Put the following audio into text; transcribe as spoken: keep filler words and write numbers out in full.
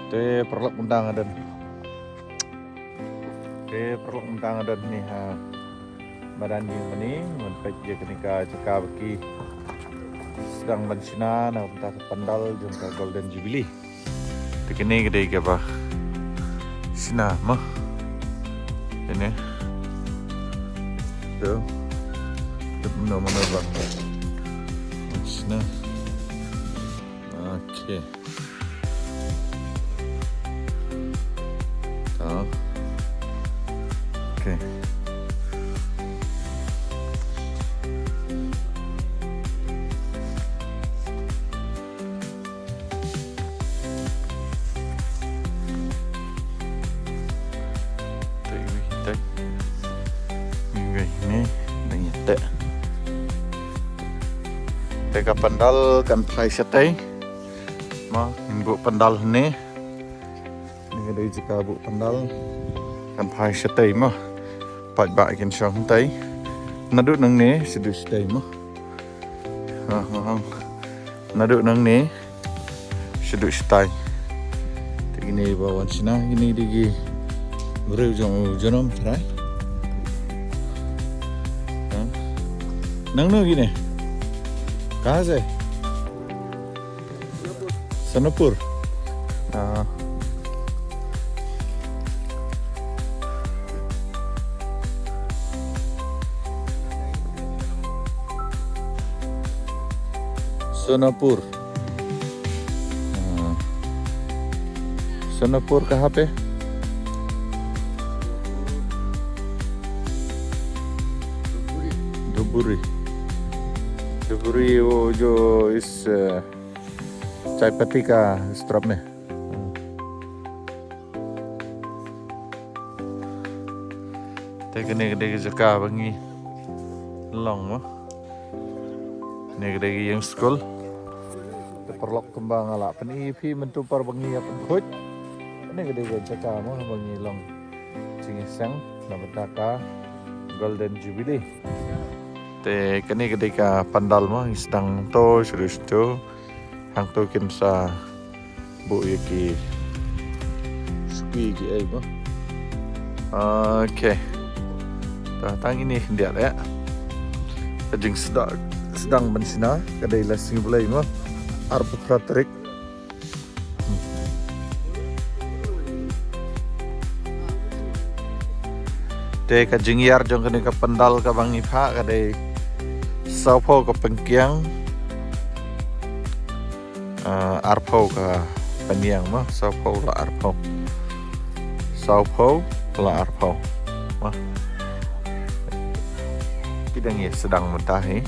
Te paralok mynta nga don. Te paralok mynta nga don hangne ha madan ïing mane, ngan peit ïa kane ka jaka ba ki sdang ban shna na ka bynta ka pandal jong ka Golden Jubilee. Te kane ka dei kaba shna mo. Kane. To. Tep mano mano bang. Shna. Okay. To. Okay. Te iwi te. Iwi ne, dang ïa te. Te ka pandal kan phai shatei. Mo, ngin buh pandal hangne. Hangne ka dei jaka buh pandal. Kan phai shatei mo. Paidbah kin shong hangtei. Naduh nangne, shaduh shatei mo. Ha, ha, ha. Naduh nangne shaduh shatai. Te kine ba wan shna, kine dei ki briew jong u junom trai. Ha? Nangno kine? Kahan se? Sonapur. Ah. Sonapur. Ah. Sonapur kahan pe? Dhuburi. Dhuburi wo jo is, eh, चाय पत्ती का स्ट्रॉप में। Te kane ka dei ka jaka ba ngi long mo. Kane ka dei ka ïing skul. Te paralok kumba nga la pyni ïa phi mynta por ba ngi ïa pynkhuid. Kane ka dei ka jaka mo ba ngi long jingïaseng na bynta ka Golden Jubilee. Te kane ka dei ka pandal mo, ngi sdang to, shuh shuh. Hangto kin sa buh ïa ki suki ki ei mo. Okay. Ta tang ine khyndiat eh. Ka jingsdang, sdang ban shna ka dei la sngi Blei mo. Arphew phra tarik. Te ka jingïar jong kane ka pandal kaba ngi phah ka dei sawphew ka pynkiang, ah, arphew ka pynïang mo, sawphew la arphew. Sawphew la arphew. Mo. Ki dang ïa sdang mynta hi.